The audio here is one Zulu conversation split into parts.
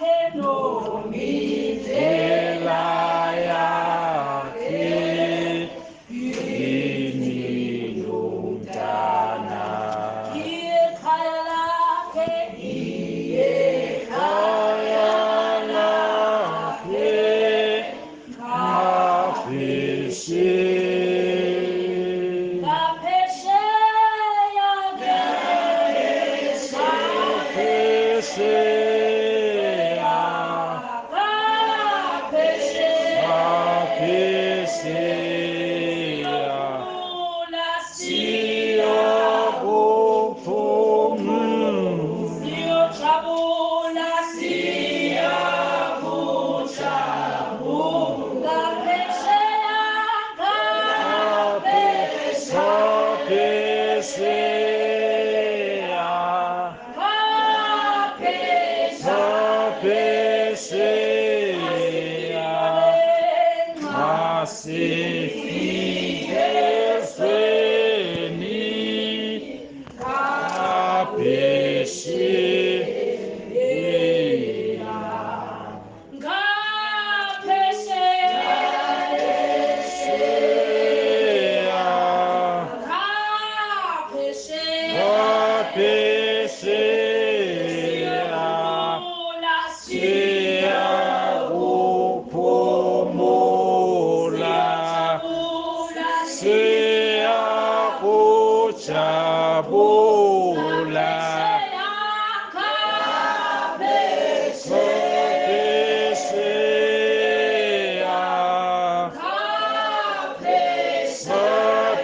yakhe nomindlela yakhe yini lomntana ikhaya lakhe ikhaya lakhe ngaphesheya ngaphesheya ngaphesheya siyajabula siyakujabula ngaphesheya ngaphesheya ngaphesheya masifike ezweni ngaphesheya ngaphesheya ngaphesheya siyakuphumula siyakujabula ngaphesheya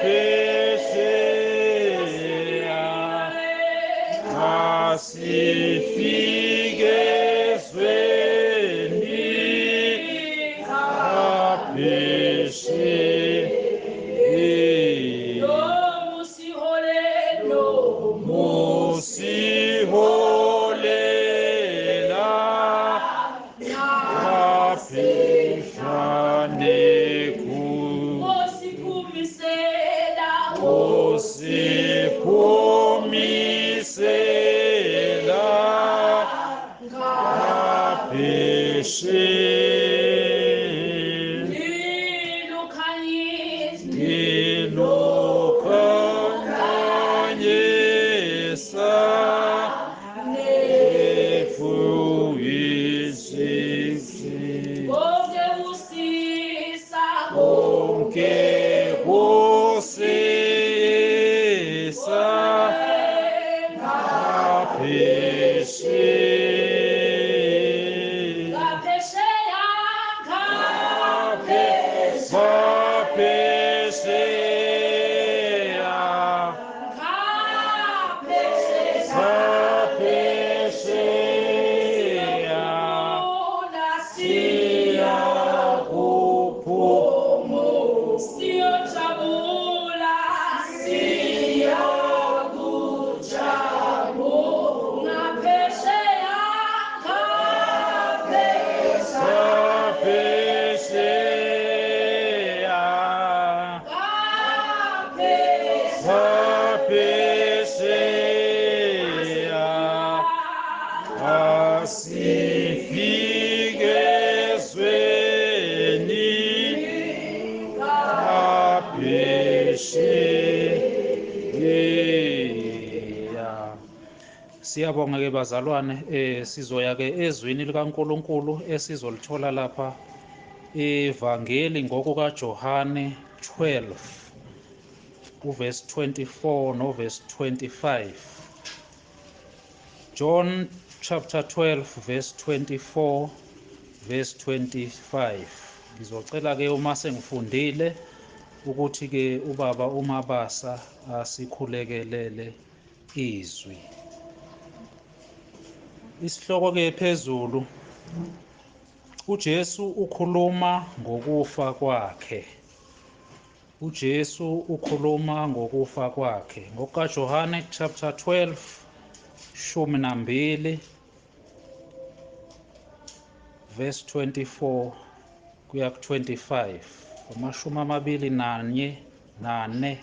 ngaphesheya masifike ezweni ngaphesheya musiholela ngaphefaneku osiphumisela ngaphesheya lilukhanyisa efuyisisi konke kusisa ngaphesheya ngaphesheya ngaphesheya siyakuphumula siyojabula siyakujabula ngaphesheya ngaphesheya ngaphesheya asifike ezweni ngaphesheya. Siyabonga ke bazalwane, sizoya ke ezwini likaNkuluNkulu esizolithola lapha eVangeli ngokukaJohane 12 uverse 24 noverse 25. John chapter 12 verse 24 verse 25. Ngizocela ke uma sengifundile ukuthi ke ubaba uMabasa asikhulekelele izwi. Isihloko ke phezulu, uJesu ukhuluma ngokufa kwakhe. uJesu ukhuluma ngokufa kwakhe. NgokukaJohane chapter 12 12 verse 24 kuya ku 25. 24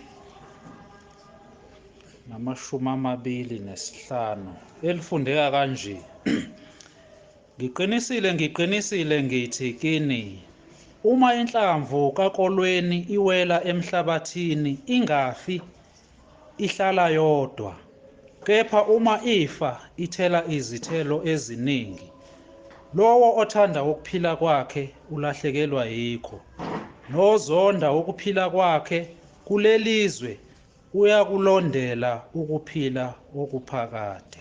nama 25 elifundeka kanje. Ngiqinisile, ngiqinisile ngithi kini, uma inhlamvu kakolweni iwela emhlabathini ingafi, ihlala yodwa, kepha uma ifa ithela izithelo eziningi. Lowo othanda ukuphila kwakhe ulahlekelwa yikho, nozonda ukuphila kwakhe kulelizwe uyakulondela ukuphila okuphakade.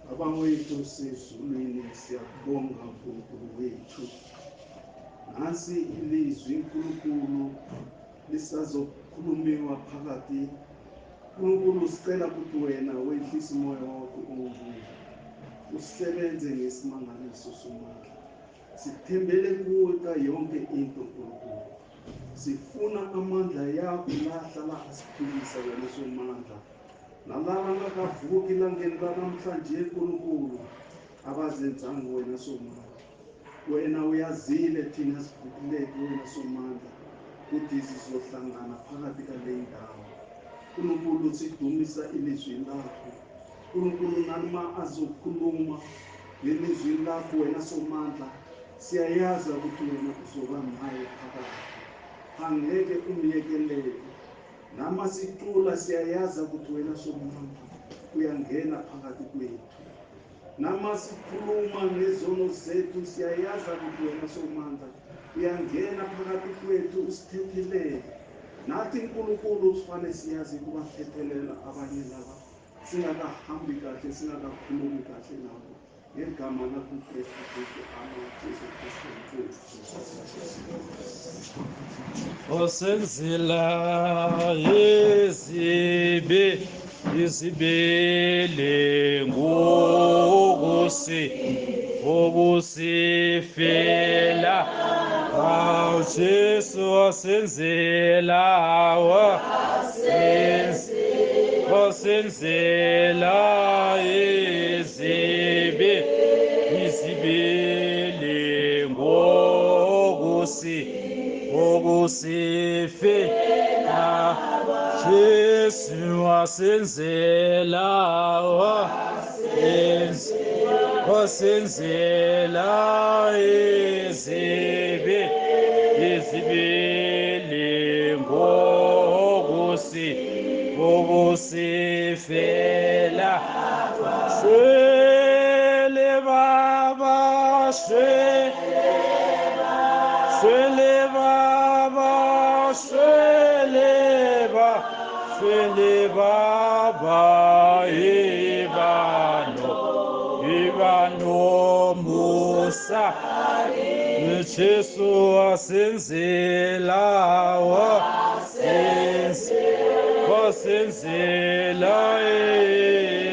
Baba wethu osezulwini, siyakubonga Nkulunkulu wethu. Nansi ilizwi Nkulunkulu lisazokhulumiwa phakathi. Nkulunkulu, sicela ukuthi wena wehlise umoya wakho ongcwele, usebenze ngesimangaliso somandla. Sithembele kuwe ka yonke into Nkulunkulu. Sifuna amandla yakho lahlala asiphilisa wena somandla. Nalaba ngakavuki langeni lanamhlanje Nkulunkulu abazenzanga wena somandla. Wena uyazile thina sivukileke wena somandla ukuthi sizohlangana phakathi kale ndawo. Nkulunkulu, sidumisa ilizwi lakho. Nkulunkulu, noma azokhuluma ngelizwi lakho wena somandla, siyayazi ukuthi wena uzoba naye phakathi, angeke umyekelele. Nama sicula siyayazi ukuthi wena somandla uyangena phakathi kwethu. Nama sikhuluma ngezono zethu siyayazi ukuthi wena somandla uyangena phakathi kwethu usithethelele. Nathi Nkulunkulu sifanele siyazi ukubathethelela abanye laba singakahambi kahle, singakakhulumi kahle nabo. Ngegama lakho Kristu Jesu, amen. Jesu Kristu Nkosi. Osenzela izibi izibele ngokusi okusifela. Awu Jesu wasenzela, wasenzela izibi izibele ngokusi okusifela. Jesu wasenzela, wasenzela izibi izibele ngokusi okusifela. Shwele baba, shwele baba, shwele ba, shwele baba, ibano ibano musa. Jesu wasenzela, wasenzela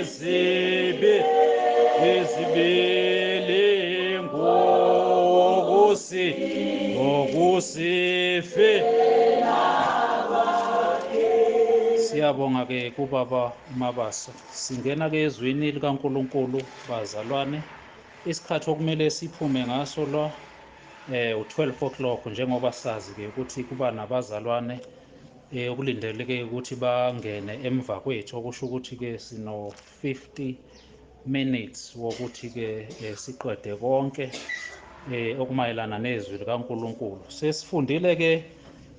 izibi izibele ngokusi ngokusifela. Siyabonga ke kubaba Mabasa. Singena ke ezwini likaNkulunkulu bazalwane. Isikhathi okumele siphume ngaso la u12 o'clock, njengoba sazi ke ukuthi kuba nabazalwane okulindeleke ukuthi bangene emva kwethu, okusho ukuthi ke sino 50 minutes wokuthi ke siqede konke okumayelana nezwi likaNkulunkulu. Sesifundile ke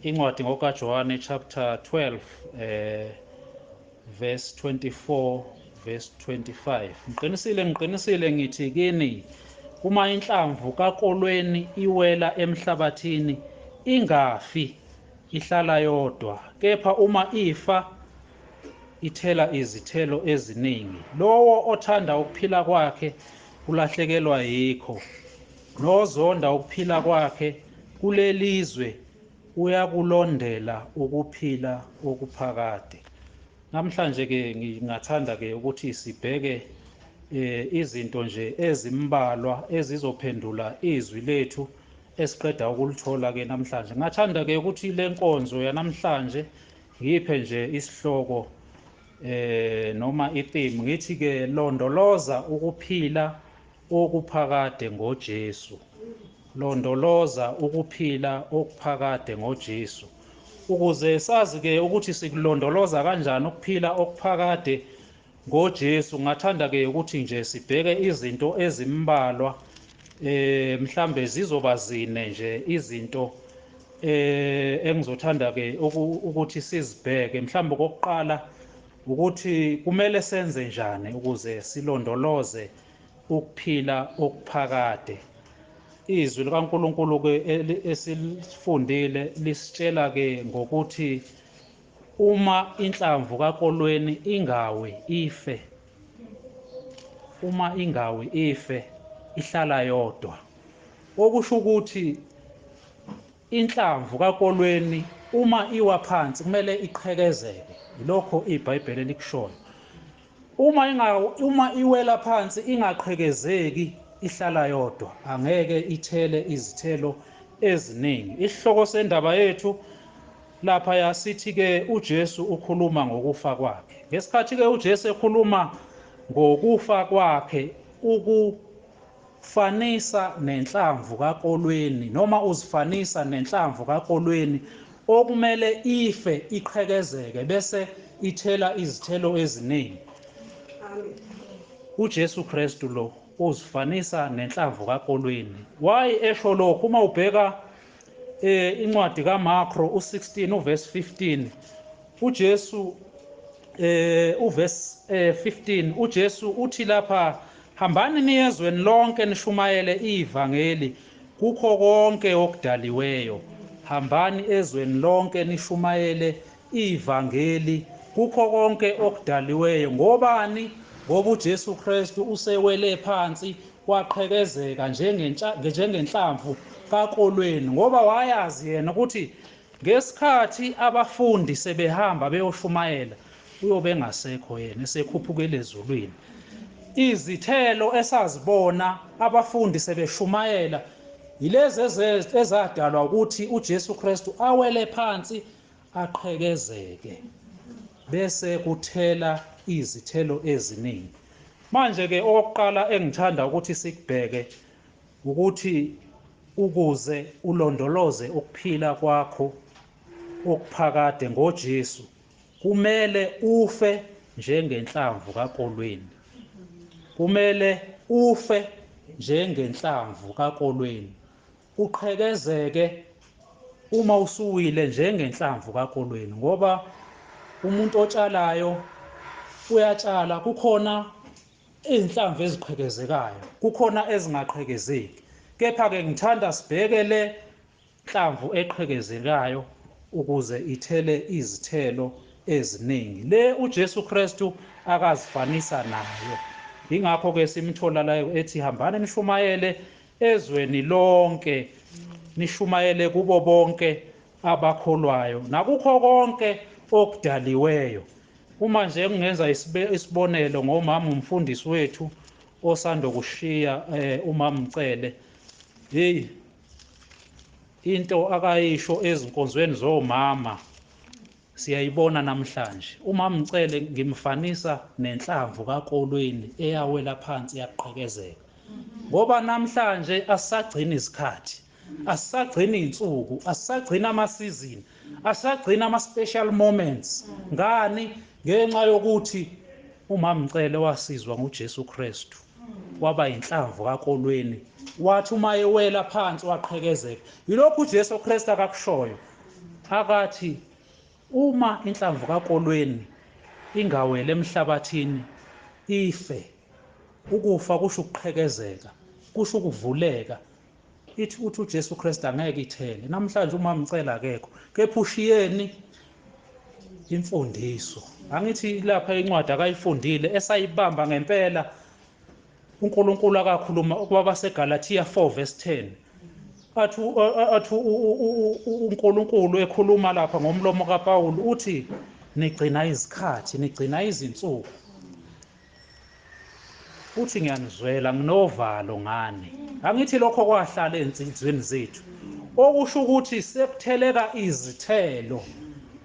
incwadi ngokaJohane chapter 12 verse 24 verse 25. Ngiqinisile, ngiqinisile ngithi kini, uma inhlamvu kakolweni iwela emhlabathini ingafi, ihlala yodwa, kepha uma ifa ithela izithelo eziningi. Lowo othanda ukuphila kwakhe ulahlekelwa yikho, nozonda ukuphila kwakhe kulelizwe uyakulondela ukuphila okuphakade. Namhlanje ke ngingathanda ke ukuthi sibheke izinto nje ezimbalwa ezizophendula izwi lethu esiqeda ukulithola ke namhlanje. Ngathanda ke ukuthi le nkonzo yanamhlanje ngiphe nje isihloko noma itheme, ngithi ke londoloza ukuphila okuphakade ngoJesu. Londoloza ukuphila okuphakade ngoJesu. Ukuze sazi ke ukuthi sikulondoloza kanjani ukuphila okuphakade ngoJesu, ngathanda ke ukuthi nje sibheke izinto ezimbalwa, mhlambe zizoba zine nje izinto engizothanda ke ukuthi sizibheke. Mhlambe okokuqala ukuthi kumele senze njani ukuze silondoloze ukuphila okuphakade. Izwi likaNkulunkulu ke esilifundile lisitshela ke ngokuthi uma inhlamvu kakolweni ingawi ife, uma ingawi ife ihlala yodwa. Okusho ukuthi inhlamvu kakolweni uma iwa phansi kumele iqhekezeke. Yilokho iBhayibheli elikushoyo. Uma iwela phansi ingaqhekezeki ihlala yodwa, angeke ithele izithelo eziningi. Isihloko sendaba yethu lapha yasithi ke uJesu ukhuluma ngokufa kwakhe. Ngesikhathi ke uJesu ekhuluma ngokufa kwakhe ukufanisa nenhlamvu kakolweni, noma uzifanisa nenhlamvu kakolweni okumele ife iqhekezeke bese ithela izithelo eziningi. UJesu Kristu lo uzifanisa nenhlamvu kakolweni. Why esho lokho? Uma ubheka incwadi kaMakro u16 uverse 15, uJesu uverse 15 uJesu uthi lapha, hambani niyezweni lonke nishumayele ivangeli kukho konke okudaliweyo. Hambani ezweni lonke nishumayele ivangeli kukho konke okudaliweyo. Ngobani? Ngoba uJesu Kristu usewele phansi waqhekezeka njengenhlamvu kakolweni, ngoba wayazi yena ukuthi ngesikhathi abafundi sebehamba beyoshumayela uyobe engasekho yena, esekhuphukele ezulwini. Izithelo esazibona abafundi sebeshumayela yilezi ezadalwa ukuthi uJesu Kristu awele phansi aqhekezeke bese kuthela izithelo eziningi. Manje ke okokuqala engithanda ukuthi sikubheke ukuthi ukuze ulondoloze ukuphila kwakho okuphakade ngoJesu kumele ufe njengenhlamvu kakolweni. Kumele ufe njengenhlamvu kakolweni, uqhekezeke uma usuwile njengenhlamvu kakolweni. Ngoba umuntu otshalayo uyatshala, kukhona izinhlamvu eziqhekezekayo, kukhona ezingaqhekezeki. Kepha ke ngithanda sibheke le nhlamvu eqhekezekayo ukuze ithele izithelo eziningi. Le uJesu Kristu akazifanisa nayo. Ingakho ke simthola la ethi hambani nishumayele ezweni lonke, nishumayele kubo bonke abakholwayo nakukho konke okudaliweyo. Uma nje ngingenza isibonelo ngomama umfundisi wethu osanda kushiya, umama Mcele, hey, into akayisho ezinkonzweni zomama siyayibona namhlanje. Umama Mcele ngimfanisa nenhlamvu kakolweni eyawela phansi yaqhekezeka, ngoba namhlanje asagcina izikhathi, asagcina izinsuku, asagcina ama-season, asagcina ama-special moments. Ngani? Ngenxa yokuthi umama Mcele wasizwa nguJesu Kristu, waba inhlamvu kakolweni, wathi uma ewela phansi waqhekezeka. Yilokhu uJesu Kristu akakushoyo, akathi uma inhlamvu kakolweni ingawele emhlabathini ife, ukufa kusho ukuqhekezeka, kusho ukuvuleka. Ithi uthi uJesu Kristu angeke ithele. Namhlanje uma Mcela akekho, kepha ushiyeni imfundiso. Angithi lapha incwadi akayifundile esayibamba ngempela uNkulunkulu akakhuluma kwabaseGalatia 4 verse 10. Athi uNkulunkulu ekhuluma lapha ngomlomo kaPaul uthi nigcina izikhathi, nigcina izinsuku. Uthi ngiyanizwela, nginovalo ngani. Angithi lokho kwahlala ensinzweni zethu, okusho ukuthi sekutheleka izithelo.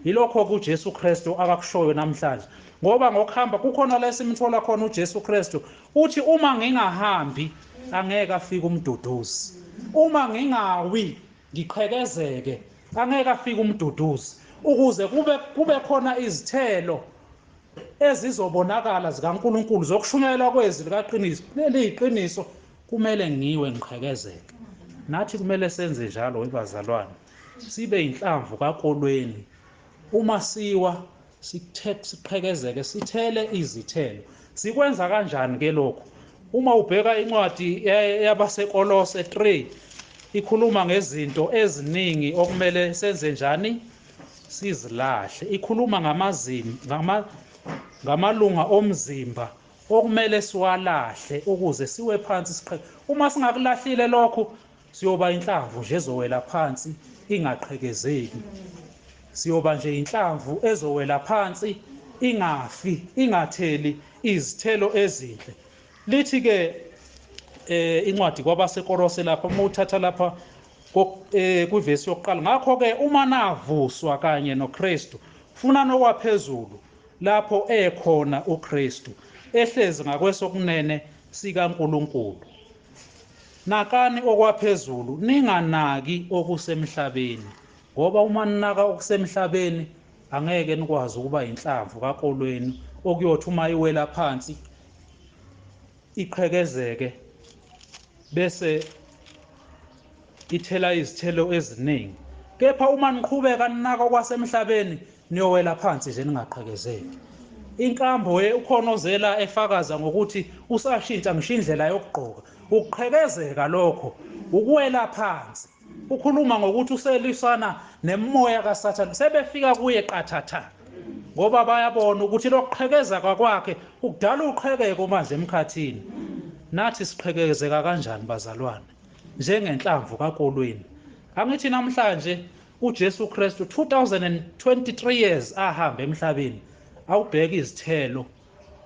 Yilokho kuJesu Kristu akakushoyo namhlanje, ngoba ngokuhamba kukhona la esimthola khona uJesu Kristu uthi uma ngingahambi angeke afike umduduzi. Uma ngingawi ngiqhekezeke, angeke afike umduduzi. Ukuze kube khona izithelo ezizobonakala zikaNkulunkulu zokushunyayelwa kwezwi likaqiniso, leliyiqiniso, kumele ngiwe ngiqhekezeke. Nathi kumele senze njalo webazalwane, sibe inhlamvu kakolweni. Uma siwa siqhekezeke, sithele izithelo. Sikwenza kanjani ke lokho? Uma ubheka incwadi yabaseKolose 3 ikhuluma ngezinto eziningi okumele senze njani, sizilahle. Ikhuluma ngamalunga omzimba okumele siwalahle ukuze siwe phansi siqheke. Uma singakulahlile lokho, siyoba inhlamvu nje ezowela phansi ingaqhekezeki. Siyoba nje inhlamvu ezowela phansi ingafi, ingatheli izithelo ezinhle. Lithi ke incwadi kwabaseKolose lapha, uma uthatha lapha kwivesi yokuqala, ngakho ke uma navuswa kanye noKristu, funa nokwaphezulu lapho ekhona uKristu ehlezi ngakwesokunene sikaNkulunkulu. Nakani okwaphezulu, ninganaki okusemhlabeni, ngoba uma ninaka okusemhlabeni angeke nikwazi ukuba inhlamvu kakolweni okuyothi uma iwela phansi iqhekezeke bese ithela izithelo eziningi. Kepha uma niqhubeka ninaka okwasemhlabeni, niyowela phansi nje ningaqhekezeki. Inkambo ukhona ozela efakaza ngokuthi usashintsha ngisho indlela yokugqoka. Ukuqhekezeka lokho, ukuwela phansi. Ukhuluma ngokuthi uselisana nemoya kaSathane, sebefika kuye qathatha, ngoba bayabona ukuthi lokuqhekezeka kwakhe ukudala uqhekeko manje emkhathini. Nathi siqhekezeka kanjani bazalwane njengenhlamvu kakolweni? Angithi namhlanje uJesu Kristu 2023 years ahamba emhlabeni, awubheka izithelo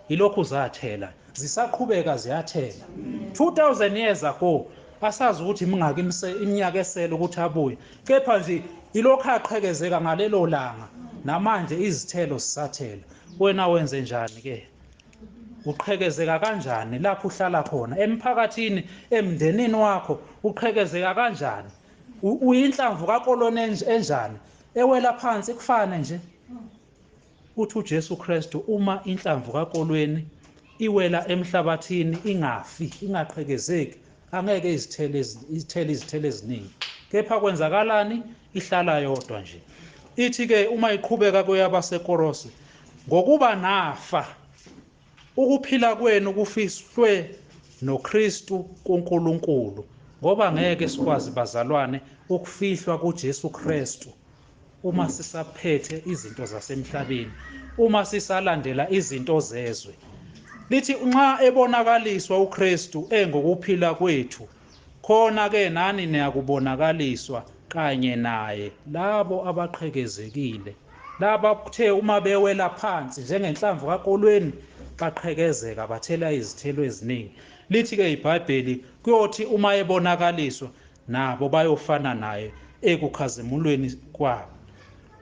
ilokhu zathela, zisaqhubeka ziyathela. 2000 years ago, asazi ukuthi mingaki iminyaka esele ukuthi abuye, kepha nje ilokhu aqhekezeka ngalelo langa, namanje izithelo zisathela. Wena wenze njani ke? Uqhekezeka kanjani lapho uhlala khona, emphakathini, emndenini wakho? Uqhekezeka kanjani? Uyinhlamvu kakoloni enjani ewela phansi kufane nje? Uthi uJesu Kristu uma inhlamvu kakolweni iwela emhlabathini ingafi, ingaqhekezeki, angeke izithele izithelo eziningi. Kepha kwenzakalani? Ihlala yodwa nje. Ithi ke uma iqhubeka kuyabaseKorose, ngokuba nafa, ukuphila kwenu kufihlwe noKristu kuNkulunkulu. Ngoba ngeke sikwazi bazalwane ukufihlwa kuJesu Kristu uma sisaphethe izinto zasemhlabeni, uma sisalandela izinto zezwe. Lithi nxa ebonakaliswa uKristu engokuphila kwethu, khona ke nani niyakubonakaliswa kanye naye. Labo abaqhekezekile, laba kuthe uma bewela phansi njengenhlamvu kakolweni baqhekezeka bathela izithelo eziningi. Lithi ke iBhayibheli kuyothi uma ebonakaliswa nabo bayofana naye ekukhazimulweni kwabo.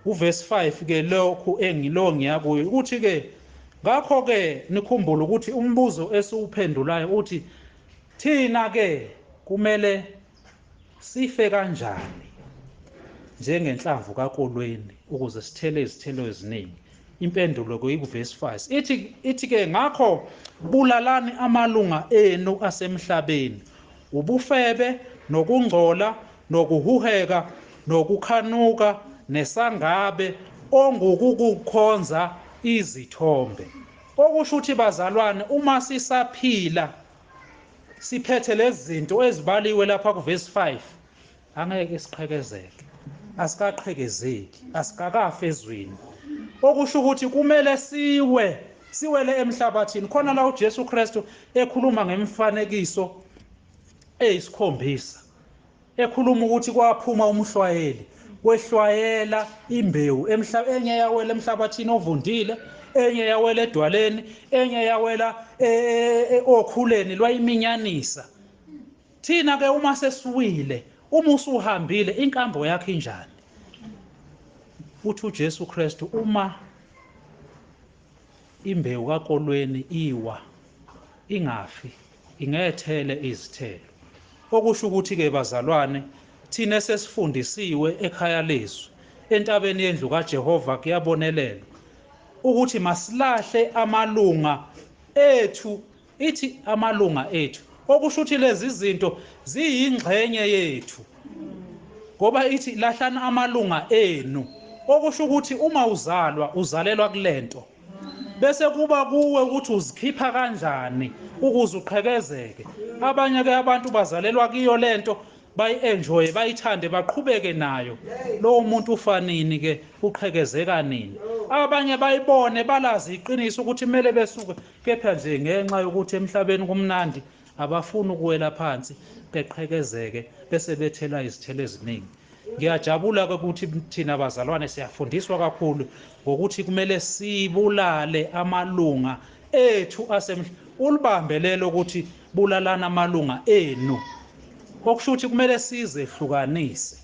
Uverse 5 ke lokhu engilo ngiyakuyo ukuthi ke ngakho ke nikhumbule ukuthi umbuzo esiwuphendulayo uthi thina ke kumele sife kanjani njengenhlamvu kakolweni ukuze sithele izithelo eziningi. Impendulo kuyivesi 5 ithi ke ngakho bulalani amalunga enu asemhlabeni, ubufebe nokungcola nokuhuheka nokukhanuka nesangabe ongukukukhonza izithombe. Okusho ukuthi bazalwane uma sisaphila siphethe lezi zinto ezibaliwe lapha kuvesi 5 angeke siqhekezeke, asikaqhekezeki, asikakafi ezweni. Okusho ukuthi kumele siwele emhlabathini. Khona la uJesu Kristu ekhuluma ngemfanekiso eyisikhombisa, ekhuluma ukuthi kwaphuma umhlwayeli wehlwayela imbewu enye yawela emhlabathini ovundile, enye yawela edwaleni, enye yawela okhuleni lwayiminyanisa. Thina ke uma sesiwile, uma usuhambile, inkambo yakho injani? Uthi uJesu Kristu uma imbewu kakolweni iwa ingafi, ingethele izithelo. Okusho ukuthi ke bazalwane, thina sesifundisiwe ekhaya lezwi, entabeni yendlu kaJehova kuyabonelelwa ukuthi masilahle amalunga ethu, ithi amalunga ethu, okusho ukuthi lezi zinto ziyingxenye yethu, ngoba ithi lahlana amalunga enu, okusho ukuthi uma uzalwa uzalelwa kulento, bese kuba kuwe ukuthi uzikhipha kanjani ukuze uqhekezeke. Abanye ke abantu bazalelwa kiyo lento, bayi-enjoye, bayithande, baqhubeke nayo. Lowo muntu ufanini ke, uqhekezeka nini? Abanye bayibone, balazi iqiniso ukuthi kumele besuke, kepha nje ngenxa yokuthi emhlabeni kumnandi abafuni ukuwela phansi, beqhekezeke bese bethela izithelo eziningi. Ngiyajabula ke ukuthi thina bazalwane siyafundiswa kakhulu ngokuthi kumele sibulale amalunga ethu asemhlabeni. Ulibambe lelo ukuthi bulalana amalunga enu, okusho ukuthi kumele sizehlukanise.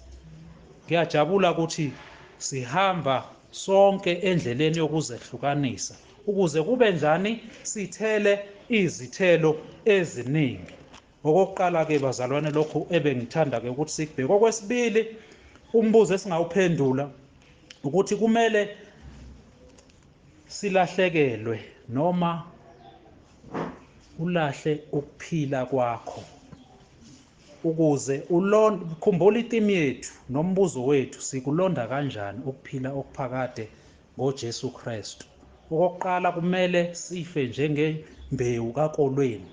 Ngiyajabula ukuthi sihamba sonke endleleni yokuzehlukanisa ukuze kube njani sithele izithelo eziningi. Okokuqala ke bazalwane, lokhu ebengithanda ke ukuthi sikubheke. Okwesibili, umbuzo esingawuphendula ukuthi kumele silahlekelwe noma ulahle ukuphila kwakho ukuze khumbula itimu yethu nombuzo wethu, sikulonda kanjani ukuphila okuphakade ngoJesu Kristu. Okokuqala, kumele sife njengembewu kakolweni.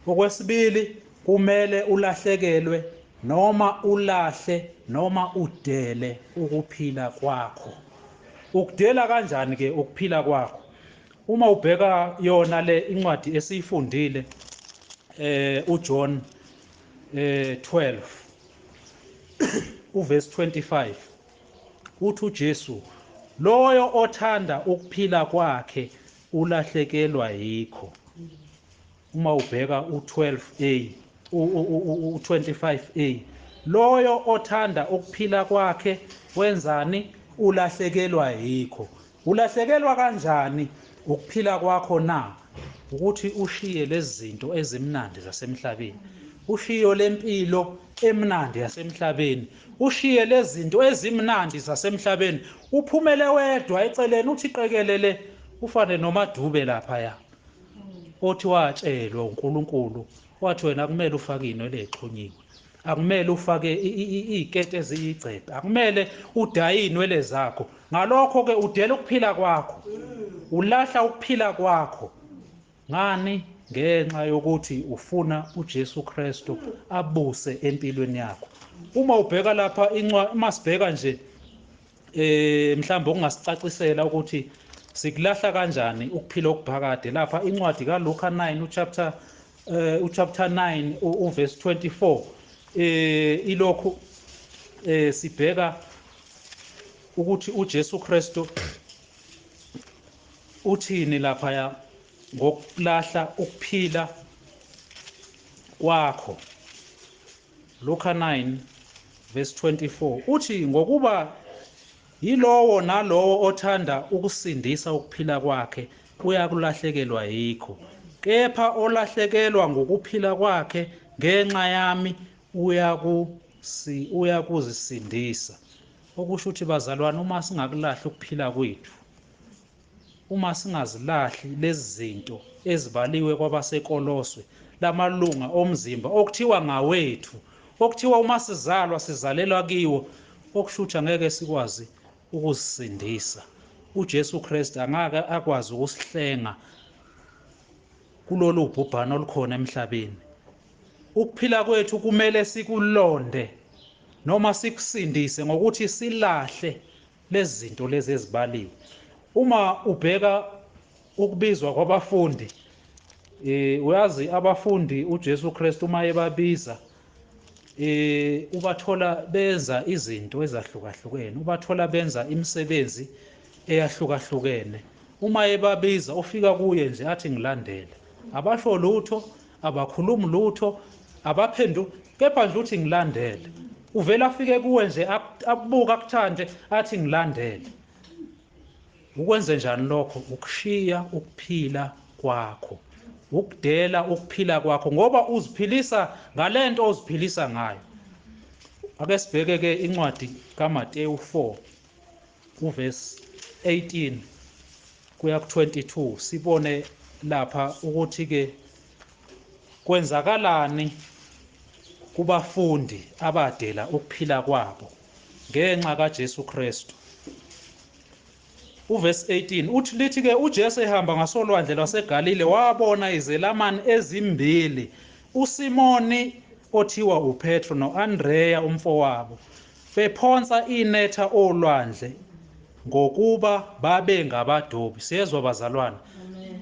Okwesibili, kumele ulahlekelwe noma ulahle noma udele ukuphila kwakho. Ukudela kanjani ke ukuphila kwakho? Uma ubheka yona le incwadi esiyifundile, uJohn 12 uverse 25, uthi uJesu, loyo othanda ukuphila kwakhe ulahlekelwa yikho. Uma ubheka u12a u25a, loyo othanda ukuphila kwakhe wenzani? Ulahlekelwa yikho. Ulahlekelwa kanjani ukuphila kwakho na? Ukuthi ushiye lezi zinto ezimnandi zasemhlabeni, ushiye lempilo emnandi yasemhlabeni, ushiye lezi zinto ezimnandi zasemhlabeni, uphumele wedwa eceleni, uthi qekelele, ufane noMadube laphaya othi watshelwa uNkulunkulu, wathi wena akumele ufake inwele exhunyiwe, akumele ufake izikete eziyigcebhe, akumele udaye inwele zakho. Ngalokho ke udela ukuphila kwakho, ulahla ukuphila kwakho. Ngani? Ngenxa yokuthi ufuna uJesu Kristu abuse empilweni yakho. Uma ubheka lapha incwadi, uma sibheka nje mhlawumbe okungasicacisela ukuthi sikulahla kanjani ukuphila okuphakade, lapha incwadi kaLuka 9 uchapter uchapter 9 uverse 24, ilokhu sibheka ukuthi uJesu Kristu uthini lapha ngokulahla ukuphila kwakho. Luka 9 verse 24 uthi, ngokuba yilowo nalowo othanda ukusindisa ukuphila kwakhe uyakulahlekelwa yikho, kepha olahlekelwa ngokuphila kwakhe ngenxa yami uyakuzisindisa. Okusho ukuthi bazalwane, uma singakulahli ukuphila kwethu, uma singazilahli lezi zinto ezibaliwe kwabaseKoloswe, lamalunga omzimba okuthiwa ngawethu, okuthiwa uma sizalwa sizalelwa kiwo, okusho ukuthi angeke sikwazi ukuzisindisa. uJesu Kristu angeke akwazi ukusihlenga kulolu bhubhano olukhona emhlabeni. Ukuphila kwethu kumele sikulonde noma sikusindise ngokuthi silahle lezi zinto lezi ezibaliwe. Uma ubheka ukubizwa kwabafundi, uyazi abafundi uJesu Kristu uma ebabiza, ubathola benza izinto ezahlukahlukene, ubathola benza imisebenzi eyahlukahlukene. Uma ebabiza ufika kuye nje athi ngilandele, abasho lutho, abakhulumi lutho, abaphendu, kepha nje uthi ngilandele. Uvela afike kuwe nje akubuka akuthande athi ngilandele. Ukwenze njani lokho? Ukushiya ukuphila kwakho. Ukudela ukuphila kwakho ngoba uziphilisa ngalento oziphilisa ngayo. Ake sibheke ke incwadi kaMateyu 4 uverse 18 kuya ku22, sibone lapha ukuthi ke kwenzakalani kubafundi abadela ukuphila kwabo ngenxa kaJesu Kristu. Uverse 18 uthi, lithi ke uJesu ehamba ngasolwandle lwaseGalile wabona izelamani ezimbili, uSimoni othiwa uPetro noAndreya umfowabo, bephonsa inetha olwandle ngokuba babe ngabadobi. Siyezwa bazalwane,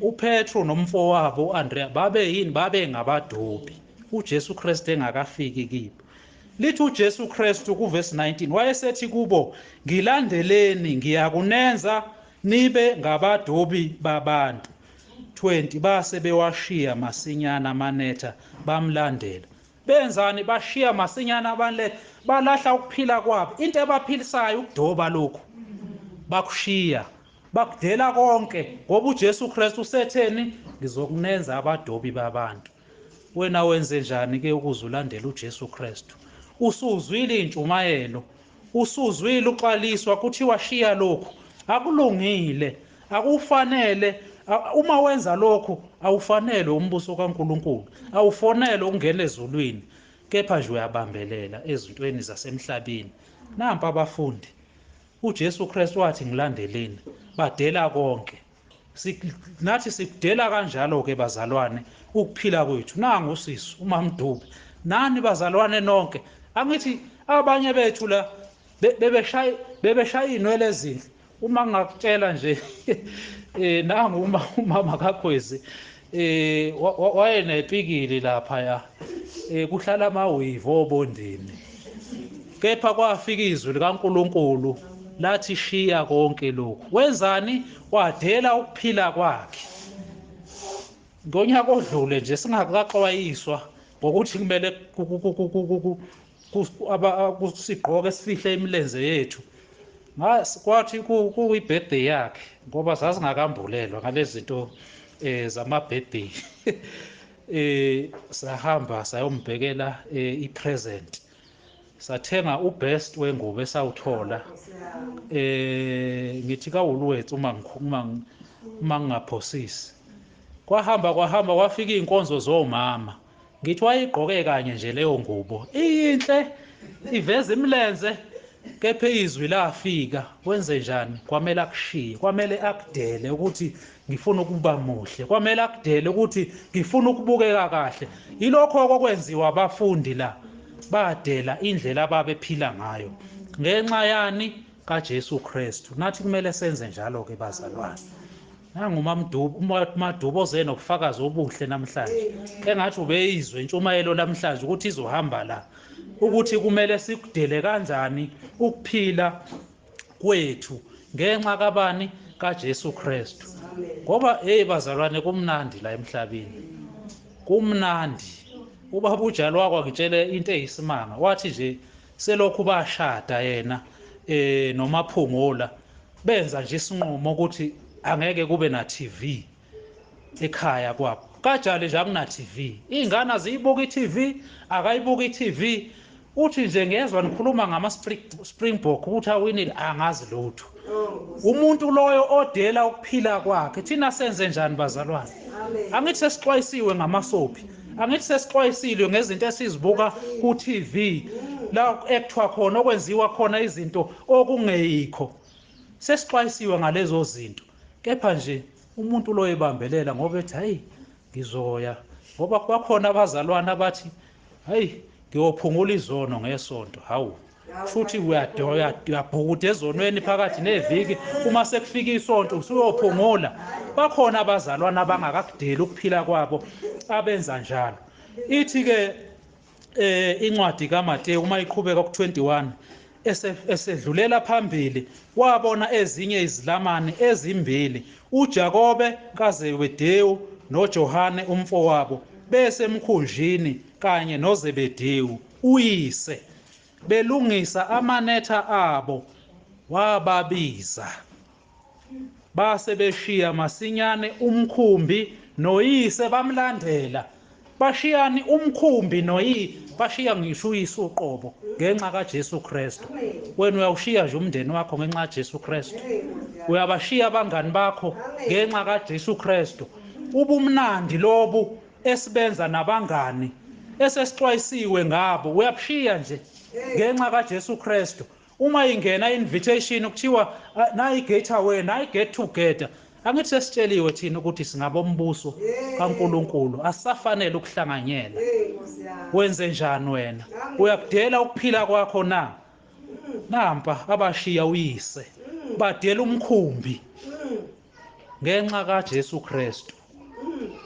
uPetro nomfowabo uAndreya babe yini? Babe ngabadobi uJesu Kristu engakafiki kibo. Lithi uJesu Kristu kuverse 19, wayesethi kubo, ngilandeleni, ngiyakunenza nibe ngabadobi babantu. 20 base bewashiya masinyana amanetha bamlandela. Benzani? Bashiya masinyana abanetha, balahla ukuphila kwabo. Into ebaphilisayo ukudoba lokhu, bakushiya, bakudela konke, ngoba uJesu Kristu usetheni? Ngizokunenza abadobi babantu. Wena wenze njani ke ukuze ulandele uJesu Kristu? Usuzwile intshumayelo, usuzwile uxwaliswa, kuthiwa shiya lokhu, akulungile, akufanele. Uma wenza lokhu awufanele umbuso kaNkuluNkulu, awufonele ukungena ezulwini, kepha nje uyabambelela ezintweni zasemhlabeni. Nampa abafundi, uJesu Kristu wathi ngilandeleni, badela konke. Nathi sikudela kanjalo ke bazalwane ukuphila kwethu. Nangu usisi uMamdube, nani bazalwane nonke, angithi abanye bethu la bebeshaya inwele ezinhle. Uma ngakutshela nje nangu umama kaKhwezi wayenepikili lapha ya kuhlala amawivo obondeni, kepha kwafika izwi likaNkuluNkulu lathi shiya konke lokhu. Wenzani? Wadela ukuphila kwakhe. Ngonyaka odlule nje singakaxwayiswa ngokuthi kumele sigqoke sifihle imilenze yethu, kwathi kuyi-birthday yakhe, ngoba sasingakambulelwa ngalezi zinto zama-birthday. Sahamba sayombhekela i-present, sathenga ubest wengubo esawuthola, ngithi kaWoolworths uma ngingaphosisi. Kwahamba kwafika iy'nkonzo zomama, ngithi wayigqoke kanye nje leyo ngubo, iyinhle iveza imilenze, kepha izwi lafika. Wenze njani? Kwamele akushiye, kwamele akudele ukuthi ngifuna ukuba muhle, kwamele akudele ukuthi ngifuna ukubukeka kahle. Yilokho okwenziwa abafundi la, badela indlela ababephila ngayo ngenxa yani? kaJesu Kristu. Nathi kumele senze njalo ke bazalwane. Nangu uMadubo oze nobufakazi obuhle namhlanje, engathi ubeyizwe intshumayelo namhlanje ukuthi izohamba la, ukuthi kumele sikudele kanjani ukuphila kwethu ngenxa kabani? kaJesu Kristu. Ngoba hey bazalwane, kumnandi la emhlabeni, kumnandi. Ubaba uJalo wakwangitshele into eyisimanga, wathi nje selokhu bashada yena noMaphungola, benza nje isinqumo ukuthi angeke kube na TV ekhaya kwabo. Kajali nje akuna TV, iy'ngane aziyibuka i-TV, akayibuka i-TV. Uthi nje ngezwa nikhuluma ngama Springbok ukuthi awinile, angazi lutho. Umuntu loyo odela ukuphila kwakhe. Thina senze njani bazalwane? Angithi sesixwayisiwe ngamasophi, angithi sesixwayisile ngezinto esizibuka ku-TV la ekuthiwa khona okwenziwa khona izinto okungeyikho. Sesixwayisiwe ngalezo zinto, kepha nje umuntu lo ebambelela ngoba ethi hayi ngizoya, ngoba kwakhona abazalwane abathi hayi ngiyophungula izono ngesonto. Hawu, futhi uyabhukuda ezonweni phakathi neviki, uma sekufika isonto usuyophungula. Bakhona abazalwane abangakakudeli ukuphila kwabo abenza njalo. Ithi ke incwadi kaMateyu uma iqhubeka ku-21 esedlulela phambili, wabona ezinye izilamane ezimbili, uJakobe kaZebedewu noJohane umfowabo, besemkhunjini kanye noZebedewu uyise, belungisa amanetha abo. Wababiza, base beshiya masinyane umkhumbi noyise bamlandela. Bashiyani umkhumbi noyi, bashiya ngisho uyise uqobo ngenxa kaJesu Kristu. Wena uyawushiya nje umndeni wakho ngenxa kaJesu Kristu, uyabashiya abangani bakho ngenxa kaJesu Kristu. Ubumnandi lobu esibenza nabangani esesixwayisiwe ngabo, uyabushiya nje ngenxa kaJesu Kristu. Uma ingena invitation kuthiwa nayi getaway, nayi get together, angithi sesitsheliwe thina ukuthi singabombuso kaNkuluNkulu, asisafanele ukuhlanganyela. Wenze njani wena? Uyakudela ukuphila kwakho na? Nampa abashiya uyise badela umkhumbi ngenxa kaJesu Kristu.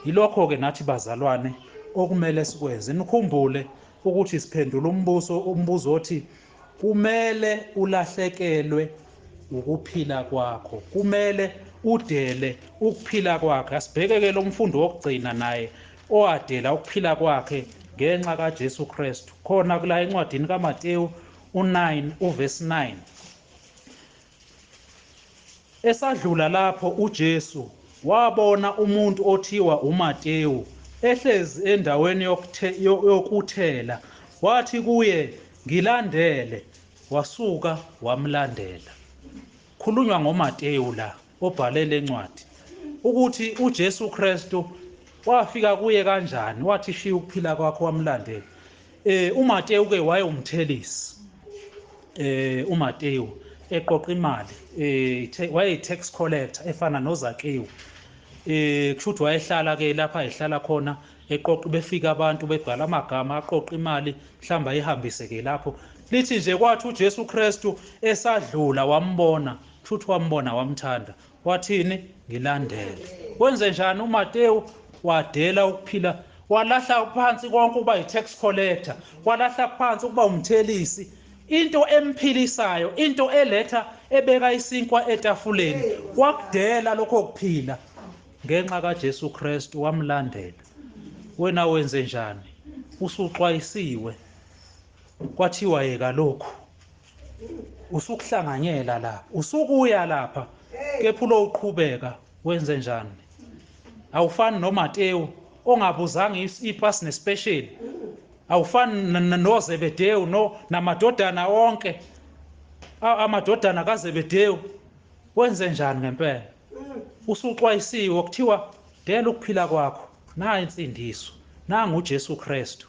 Yilokho ke nathi bazalwane okumele sikwenze. Nikhumbule ukuthi siphendula umbuzo othi kumele ulahlekelwe ukuphila kwakho, kumele udele ukuphila kwakhe. Asibheke lo mfundi wokugcina naye owadela ukuphila kwakhe ngenxa kaJesu Kristu, khona kula encwadini kaMateyu u9 uverse 9. Esadlula lapho uJesu wabona umuntu othiwa uMateyu ehlezi endaweni yokuthela, wathi kuye, ngilandele. Wasuka wamlandela. Khulunywa ngoMateyu la obhale lencwadi ukuthi uJesu Kristu wafika kuye kanjani, wathi shiya ukuphila kwakho wamlandela. uMateyu ke wayewumthelisi. uMateyu eqoqa imali, wayeyi-tax collector efana noZakewu. Kusho ukuthi wayehlala ke lapha ehlala khona eqoqa, befika abantu bebhala amagama, aqoqa imali mhlawumbe ayihambise ke lapho. Lithi nje kwathi uJesu Kristu esadlula wambona, kusho ukuthi wambona wamthanda, wathini? Ngilandele. Wenze njani uMateyu? Wadela ukuphila, walahla phansi konke ukuba yi-tax collector, walahla phansi ukuba umthelisi, into emphilisayo, into eletha ebeka isinkwa etafuleni, wakudela lokho kuphila ngenxa kaJesu Kristu, wamlandela. Wena wenze njani? Usuxwayisiwe, kwathiwa yeka lokhu, usukuhlanganyela lapha, usukuya lapha, kepha lo uqhubeka wenze njani? Awufani noMateyu ongabuzanga ipasi nespecial, awufani noZebedeyu namadodana onke, amadodana kaZebedeyu. Wenze njani ngempela? Usuxwayisiwe, kuthiwa dela ukuphila kwakho, nayi insindiso, nangu uJesu Kristu.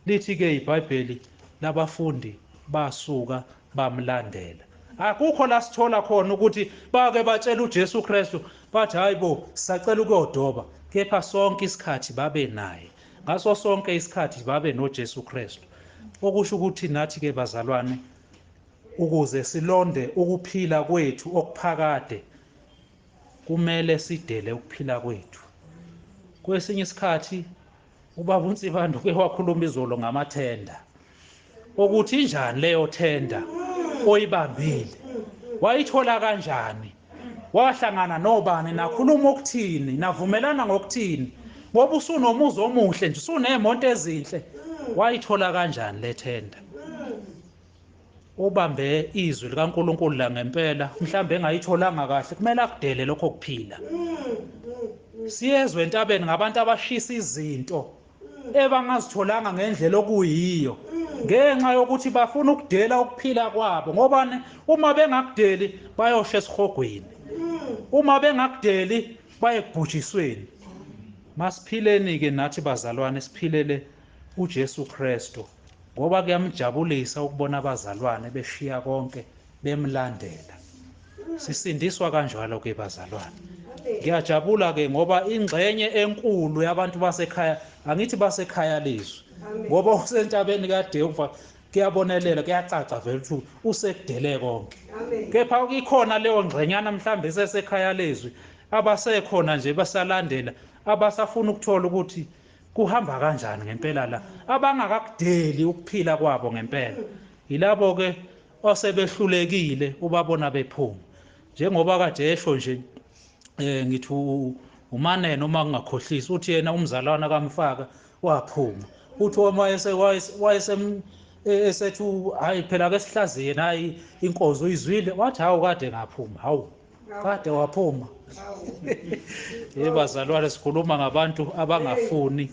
Lithi ke iBhayibheli labafundi basuka bamlandela. Akukho la sithola khona ukuthi bake batshela uJesu Kristu bathi hayibo sacela ukuyodoba, kepha sonke isikhathi babe naye, ngaso sonke isikhathi babe noJesu Kristu. Okusho ukuthi nathi ke bazalwane, ukuze silonde ukuphila kwethu okuphakade, kumele sidele ukuphila kwethu. Kwesinye isikhathi ubaba uNsibande uke wakhuluma izolo ngamathenda, ukuthi injani leyo thenda oyibambile, wayithola kanjani, wahlangana nobani, nakhuluma ukuthini, navumelana ngokuthini, ngoba usunomuzi omuhle nje, usuneemonto ezinhle, wayithola kanjani le thenda? Ubambe izwi likaNkuluNkulu la ngempela, mhlawumbe engayitholanga kahle, kumele akudele lokho kuphila. Siyezwe entabeni ngabantu abashisa izinto ebangazitholanga ngendlela okuyiyo, ngenxa yokuthi bafuna ukudela ukuphila kwabo, ngoba uma bengakudeli bayosha esihogweni, uma bengakudeli baye ekubhujisweni. Masiphileni ke nathi bazalwane, siphilele uJesu Kristu, ngoba kuyamjabulisa ukubona abazalwane beshiya konke bemlandela. Sisindiswa kanjalo ke bazalwane. Ngiyajabula ke ngoba ingxenye enkulu yabantu basekhaya, angithi basekhaya lezwi, ngoba usentabeni kaDewu kuyabonelela, kuyacaca vele ukuthi usekudele konke. Kepha ikhona leyo ngxenyana mhlawumbe esesekhaya lezwi, abasekhona nje basalandela, abasafuna ukuthola ukuthi kuhamba kanjani ngempela la, abangakakudeli ukuphila kwabo ngempela. Yilabo ke osebehlulekile ubabona bephuma, njengoba kade esho nje ngithi uManene uma kungakhohlisi, uthi yena umzalwana kaMfaka waphuma, uthi uma esethu hayi phela ke sihlaziye nayi inkonzo uyizwile, wathi hawu kade ngaphuma, hawu Kade waphuma. Yebazalwane, sikhuluma ngabantu abangafuni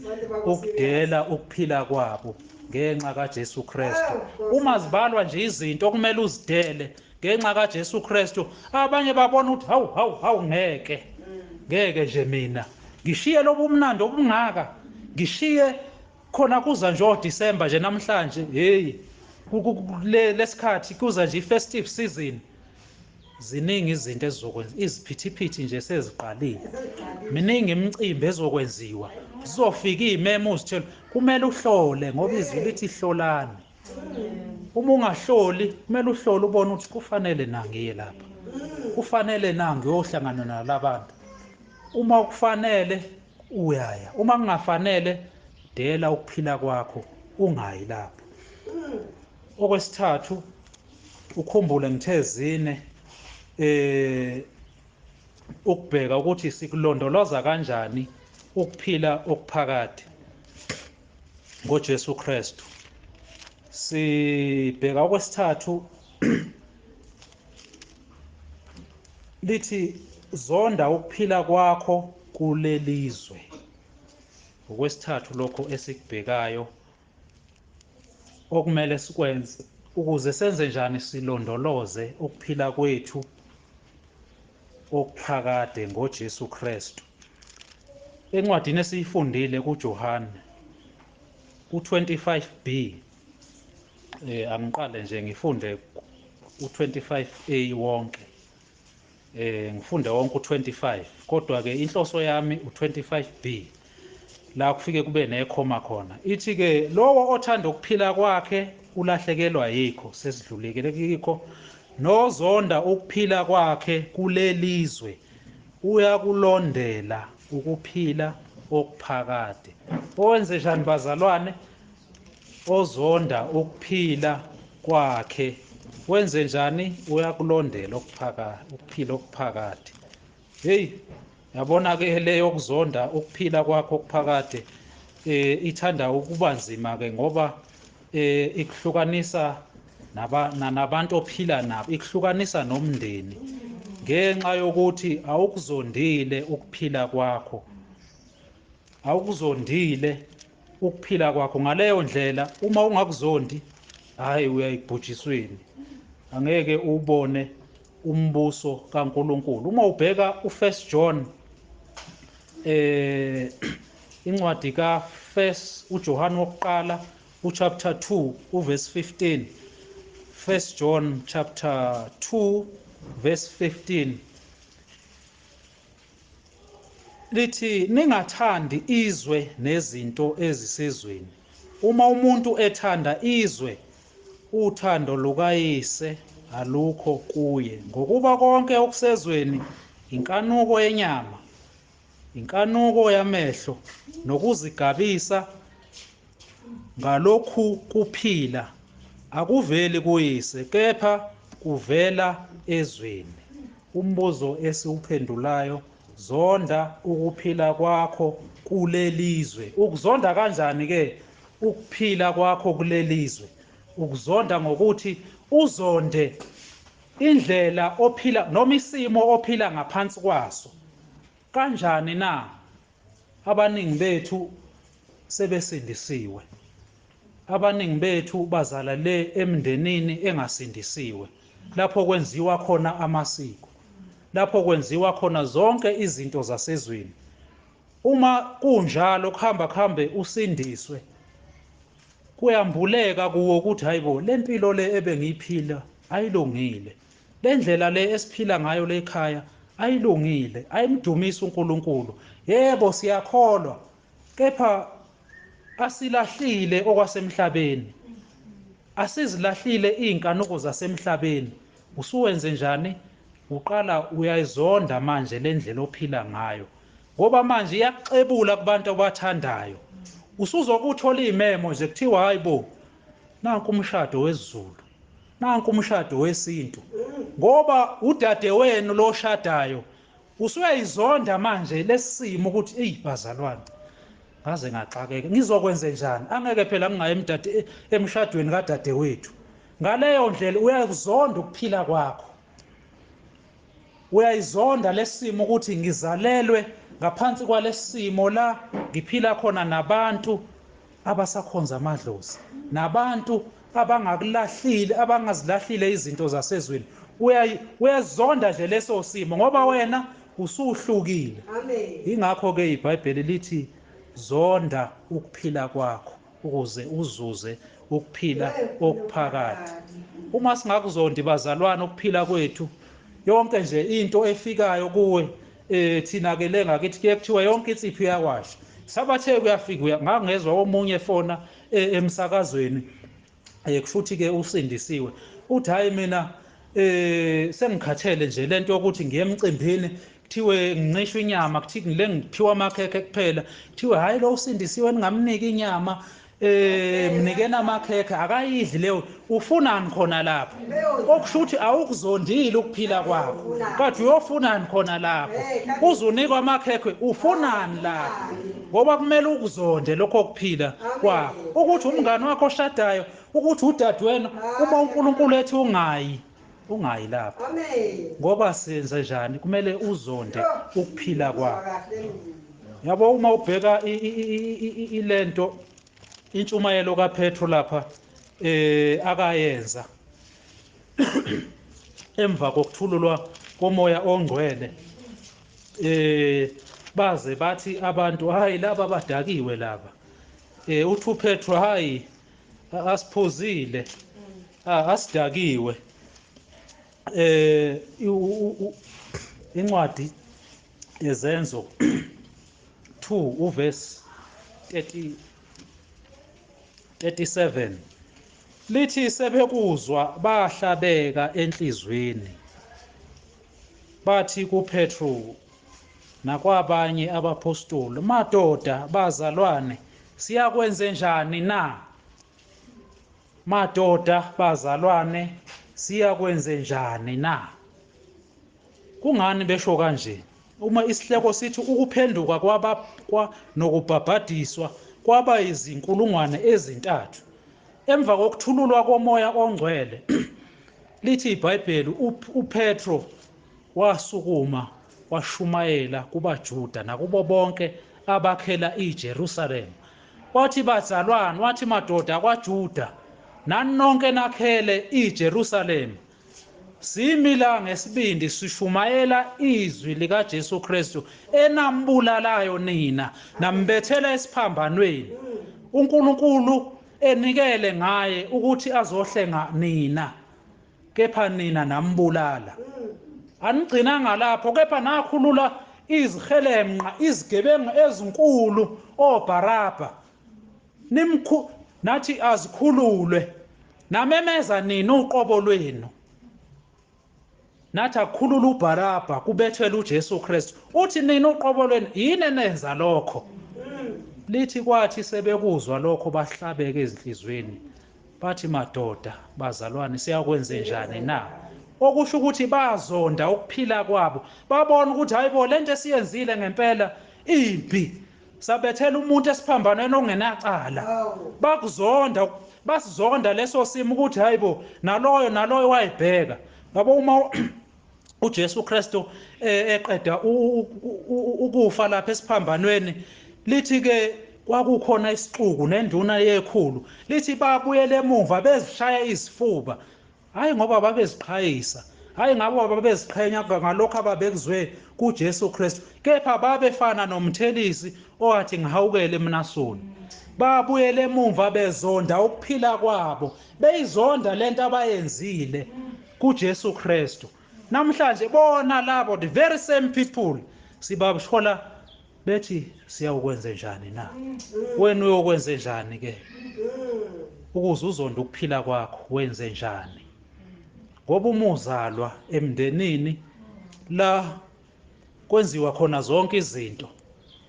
ukudela ukuphila kwabo ngenxa kaJesu Kristu. Uma zibalwa nje izinto okumele uzidele ngenxa kaJesu Kristu, abanye babona ukuthi hawu hawu hawu, ngeke ngeke nje mina ngishiye lobu mnandi obungaka, ngishiye khona kuza nje oDecember nje namhlanje, hey lesikhathi kuza nje i-festive season. Ziningi izinto ezizokwenza, iziphithiphithi nje seziqalile, miningi imicimbi ezokwenziwa, zizofika iy'memo uzithele. Kumele uhlole ngoba izwi lithi hlolani. Uma ungahloli kumele uhlole ubone ukuthi kufanele na ngiye lapha, kufanele na ngiyohlangana nalabantu. Uma kufanele uyaya, uma kungafanele dela ukuphila kwakho ungayi lapho. Okwesithathu, ukhumbule ngithe zine, ukubheka ukuthi sikulondoloza kanjani ukuphila okuphakade ngoJesu Kristu. Sibheka okwesithathu, lithi zonda ukuphila kwakho kulelizwe. Okwesithathu lokho esikubhekayo okumele sikwenze ukuze senze njani, silondoloze ukuphila kwethu okuphakade ngoJesu Kristu. Encwadini esiyifundile kuJohane ku25b, angiqale nje ngifunde u25a wonke, ngifunde wonke u25, kodwa ke inhloso yami u25b la kufike kube nekhoma khona. Ithi ke lowo othanda ukuphila kwakhe ulahlekelwa yikho, sesidlulekele kikho, nozonda ukuphila kwakhe kulelizwe uyakulondela ukuphila okuphakade. Owenze njani bazalwane? Ozonda ukuphila kwakhe wenze njani? Uyakulondela ukuphila okuphakade. Hey, yabona ke leyo kuzonda ukuphila kwakho okuphakade ithanda ukuba nzima ke, ngoba ikuhlukanisa nabantu ophila nabo, ikuhlukanisa nomndeni ngenxa yokuthi awukuzondile ukuphila kwakho, awukuzondile ukuphila kwakho. Ngaleyo ndlela uma ungakuzondi, hayi uyayibhujisweni, angeke ubone umbuso kaNkuluNkulu. Uma ubheka uFirst John, incwadi kaFirst uJohn wokuqala uchapter 2 uverse 15, First John chapter 2 verse 15 lithi ningathandi izwe nezinto ezisezweni. Uma umuntu ethanda izwe, uthando lukayise alukho kuye, ngokuba konke okusezweni inkanuko yenyama, inkanuko yamehlo, nokuzigabisa ngalokhu kuphila akuveli kuyise, kepha kuvela ezweni. Umbuzo esiwuphendulayo, zonda ukuphila kwakho kulelizwe. Ukuzonda kanjani ke ukuphila kwakho kulelizwe? Ukuzonda ngokuthi uzonde indlela ophila noma isimo ophila ngaphansi kwaso. Kanjani na? Abaningi bethu sebesindisiwe, abaningi bethu bazala le emndenini engasindisiwe, lapho kwenziwa khona amasiko, lapho kwenziwa khona zonke izinto zasezweni. Uma kunjalo kuhamba kuhambe usindiswe, kuyambuleka kuwo ukuthi hayibo, le mpilo le ebengiyiphila ayilungile, le ndlela le esiphila ngayo le ekhaya ayilungile, ayimdumisi uNkulunkulu. Yebo siyakholwa, kepha asilahlile okwasemhlabeni, asizilahlile iy'nkanuko zasemhlabeni. Usuwenze njani? Uqala uyayizonda manje le ndlela ophila ngayo, ngoba manje iyakuxebula kubantu abathandayo. Usuzokuthola iy'memo nje kuthiwa hayibo, nanku umshado wesiZulu, nanku umshado wesintu, ngoba udade wenu lo oshadayo. Usuyayizonda manje lesimo ukuthi eyi bazalwane, ngaze ngaxakeka, ngizokwenze njani? Angeke phela ngingayi emshadweni kadadewethu. Ngaleyo ndlela uyakuzonda ukuphila kwakho. Uyayizonda lesimo ukuthi ngizalelwe ngaphansi kwalesimo la ngiphila khona nabantu abasakhonza amadlozi, nabantu abangakulahlile, abangazilahlile izinto zasezweni. Uyazonda nje leso simo ngoba wena usuhlukile. Amen. Ingakho ke iBhayibheli lithi zonda ukuphila kwakho ukuze uzuze ukuphila okuphakade. Uma singakuzondi bazalwane ukuphila kwethu, yonke nje into efikayo kuwe, thina ke le ngakithi kuye kuthiwa yonke insipho iyakwasha. Sabathe kuyafika, ngangezwa omunye efona emsakazweni, kushuthi ke usindisiwe, uthi hayi mina sengikhathele nje lento yokuthi ngiye emcimbini kuthiwe ngincishwe inyama, kuthiwe ngile ngiphiwa amakhekhe kuphela, kuthiwe hayi lo usindisiwe ningamniki inyama, mnikena amakhekhe, akayidli leyo. Ufunani khona lapho? Okusho ukuthi awukuzondile ukuphila kwakho, kodwa uyofunani khona lapho? Uzonikwa amakhekhe, ufunani lapho? Ngoba kumele ukuzonde lokho kuphila kwakho. Ukuthi umngane wakho oshadayo, ukuthi udadewenu, uma uNkulunkulu ethi ungayi, ungayi lapho. Amen. Ngoba senze njani? Kumele uzonde ukuphila kwakho. Yabo, uma ubheka ilento intshumayelo kaPetro lapha akayenza emva kokuthululwa komoya ongcwele, baze bathi abantu hayi laba badakiwe laba, uthi uPetro hayi asiphuzile, asidakiwe. Incwadi yeZenzo 2 uverse 37 lithi sebekuzwa bahlabeka enhlizweni, bathi kuPetro nakwabanye abapostoli, madoda bazalwane, siyakwenze njani na? Madoda bazalwane, siyakwenze njani na? Kungani besho kanje? Uma isihleko sithi ukuphenduka kwaba nokubhabhadiswa kwaba izinkulungwane 3 emva kokuthululwa komoya ongcwele, lithi iBhayibheli uPetro wasukuma washumayela kubaJuda nakubo bonke abakhela iJerusalem. Wathi bazalwane, wathi madoda kwaJuda, nani nonke nakhele iJerusalem, simi la ngesibindi sishumayela izwi likaJesu Kristu enambulalayo nina, nambethela esiphambanweni. uNkulunkulu enikele ngaye ukuthi azohlenga nina, kepha nina nambulala. Anigcinanga lapho, kepha nakhulula izihelemnqa, izigebengu ezinkulu oBaraba, nathi azikhululwe, namemeza nina uqobo lwenu, nathi akukhulula uBaraba kubethelwe uJesu Kristu. Uthi nina uqobo lwenu yini enenza lokho? Lithi kwathi sebekuzwa lokho bahlabeke ezinhlizweni, bathi madoda bazalwane, siyakwenze njani na? Okusho ukuthi bazonda ukuphila kwabo, babona ukuthi hayibo lento esiyenzile ngempela impi, sabethela umuntu esiphambanweni ongenacala. Bakuzonda, basizonda leso simo ukuthi hayibo naloyo naloyo wayibheka. Yabo, uma uJesu Kristu eqeda ukufa lapha esiphambanweni, lithi ke kwakukhona isixuku nenduna yekhulu, lithi babuyele emuva bezishaya izifuba. Hayi ngoba babeziqhayisa, hayi ngabo babeziqhenya ngalokho ababekuzwe kuJesu Kristu, kepha babefana nomthelisi owathi ngihawukele mina soni. Babuyele emuva bezonda ukuphila kwabo, beyizonda lento abayenzile kuJesu Kristu. Namhlanje bona labo the very same people sibashola bethi siyawukwenze njani na? Wena uyokwenze njani ke ukuze uzonde ukuphila kwakho? Wenze njani? Ngoba uma uzalwa emndenini la kwenziwa khona zonke izinto,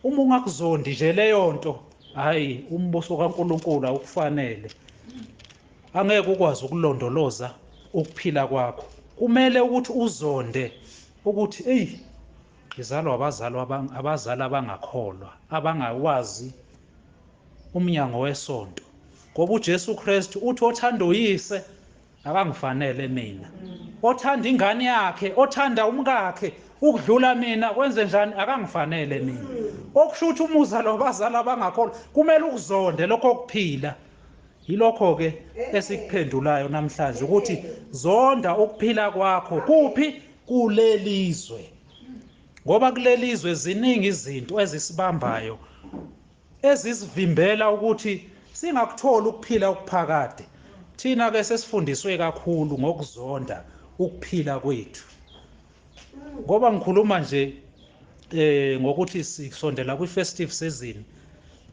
uma ungakuzondi nje leyo nto, hayi umbuso kaNkulunkulu awukufanele, angeke ukwazi ukulondoloza ukuphila kwakho. Kumele ukuthi uzonde ukuthi hey, ngizalwa abazali abazali abangakholwa, abangawazi umnyango wesonto, ngoba uJesu Kristu uthi othanda uyise akangifanele mina. Othanda ingane yakhe, othanda umkakhe ukudlula mina, kwenze njani? Akangifanele mina. Okusho ukuthi umuza lo bazali abangakholwa kumele ukuzonde lokho kuphila. Yilokho ke esikuphendulayo namhlanje ukuthi zonda ukuphila kwakho kuphi? Kulelizwe. Ngoba kulelizwe ziningi izinto ezisibambayo ezisivimbela ukuthi singakutholi ukuphila okuphakade. Thina ke sesifundiswe kakhulu ngokuzonda ukuphila kwethu. Ngoba ngikhuluma nje ngokuthi sisondela kwi-festive season.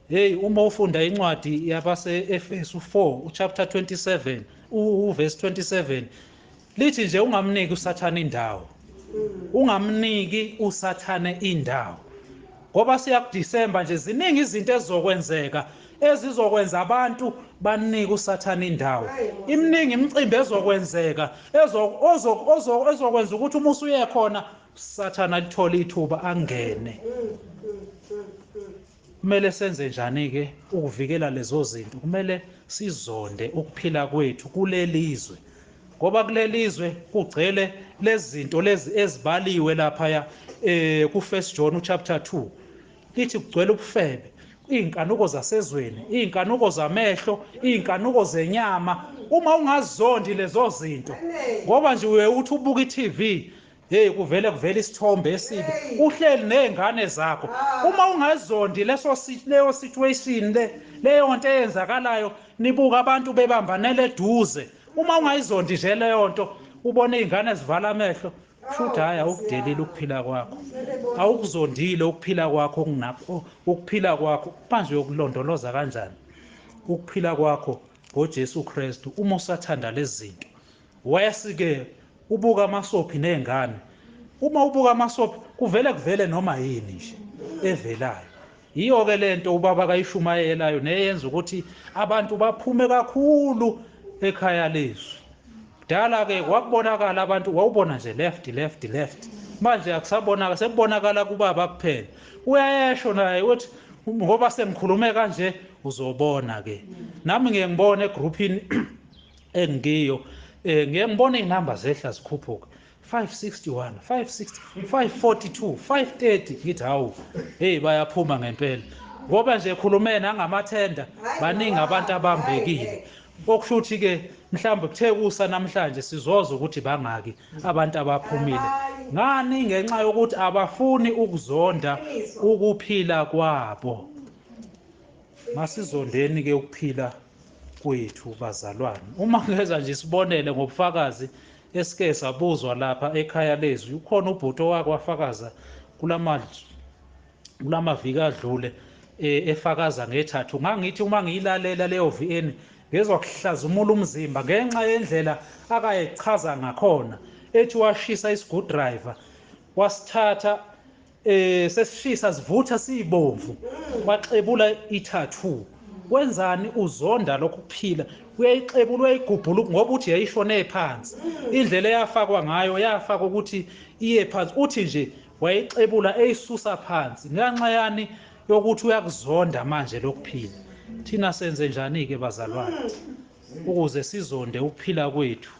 Hey, uma ufunda incwadi yabase Efesu 4 chapter 27 uverse 27 lithi nje ungamniki uSathane indawo. Ungamniki uSathane indawo. Ngoba siya kuDecember nje ziningi izinto ezizokwenzeka ezizokwenza abantu banike uSathane indawo. Iminingi imicimbi ezokwenzeka ezokwenza ukuthi uma usuye khona uSathane alithole ithuba angene. Kumele senze njani ke ukuvikela lezo zinto? Kumele sizonde ukuphila kwethu kulelizwe. Ngoba kulelizwe kugcwele lezi zinto lezi ezibaliwe lapha ku 1 John chapter 2. Lithi kugcwele ubufebe, iy'nkanuko zasezweni, iy'nkanuko zamehlo, iy'nkanuko zenyama. Uma ungazondi lezo zinto, ngoba nje uye uthi ubuka i-TV, hey, kuvele kuvele isithombe esibi, uhleli nezingane zakho. Uma ungazondi leso leyo situation leyo nto eyenzakalayo, nibuka abantu bebambanele eduze. Uma ungayizondi nje leyo nto, ubone izingane zivala amehlo, futhi hayi, awukudelile ukuphila kwakho, awukuzondile ukuphila kwakho okunakho, ukuphila kwakho manje uyokulondoloza kanjani ukuphila kwakho ngoJesu Kristu uma usathanda lezi zinto? Wesike ubuka amasophi nezingane. Uma ubuka amasophi kuvele kuvele noma yini nje evelayo. Yiyo ke lento ubaba kayishumayelayo neyenza ukuthi abantu baphume kakhulu ekhaya lezwi. Kudala ke kwakubonakala abantu, wawubona nje left left left. Manje akusabonakala, sekubonakala kubaba kuphela. Uyayesho naye uthi ngoba sengikhulume kanje uzobona ke. Nami ngiye ngibone egroupini engiyo, ngiye ngibone inamba zehla zikhuphuka 561, 560, 542, 530. Ngithi hawu, hey, bayaphuma ngempela. Ngoba nje khulume nangamathenda, baningi abantu abambekile. Okusho ukuthi ke mhlawumbe kuthe kusa namhlanje sizozwa ukuthi bangaki abantu abaphumile. Ngani? Ngenxa yokuthi abafuni ukuzonda ukuphila kwabo. Masizondeni ke ukuphila kwethu bazalwane. Uma ngeza nje sibonele ngobufakazi esike sabuzwa lapha ekhaya lezwi, ukhona ubhuti owakwafakaza kulamaviki adlule efakaza ngethathu. Ngangithi uma ngiyilalela leyo VN ngezwa kuhlazumula umzimba ngenxa yendlela akayechaza ngakhona. Ethi washisa iscrewdriver, wasithatha sesishisa sivutha sibomvu, waxebula i-tattoo. Wenzani? Uzonda lokhu kuphila, uyayixebula, uyayigubhula ngoba uthi yayishone phansi. Indlela eyafakwa ngayo yafakwa ukuthi iye phansi, uthi nje wayixebula eyisusa phansi ngenxa yani yokuthi uyakuzonda manje lokuphila. Thina senze njani ke bazalwane ukuze sizonde ukuphila kwethu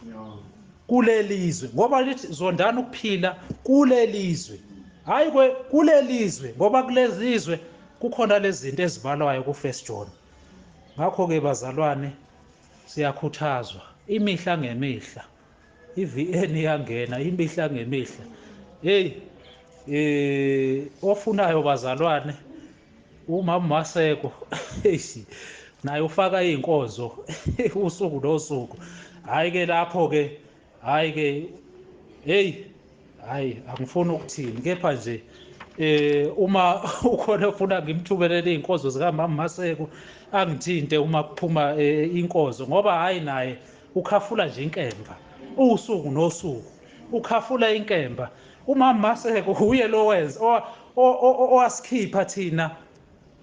kulelizwe? Ngoba lithi zondani ukuphila kulelizwe, hayi kulelizwe, ngoba kulezizwe kukhona lezi zinto ezibalwayo ku1 John. Ngakho ke bazalwane siyakhuthazwa imihla ngemihla, iVN iyangena imihla ngemihla. Hey, ofunayo bazalwane, umama Maseko naye ufaka izinkozo usuku nosuku. Hayi ke lapho ke, hayi ke, hey, hayi angifuni ukuthini, kepha nje uma ukhona ofuna ngimthumelele izinkozo zika mama Maseko angithinte uma kuphuma inkozo, ngoba hayi naye ukhafula nje inkemba usuku nosuku, ukhafula inkemba. Umama Maseko uye lo wenza owasikhipha thina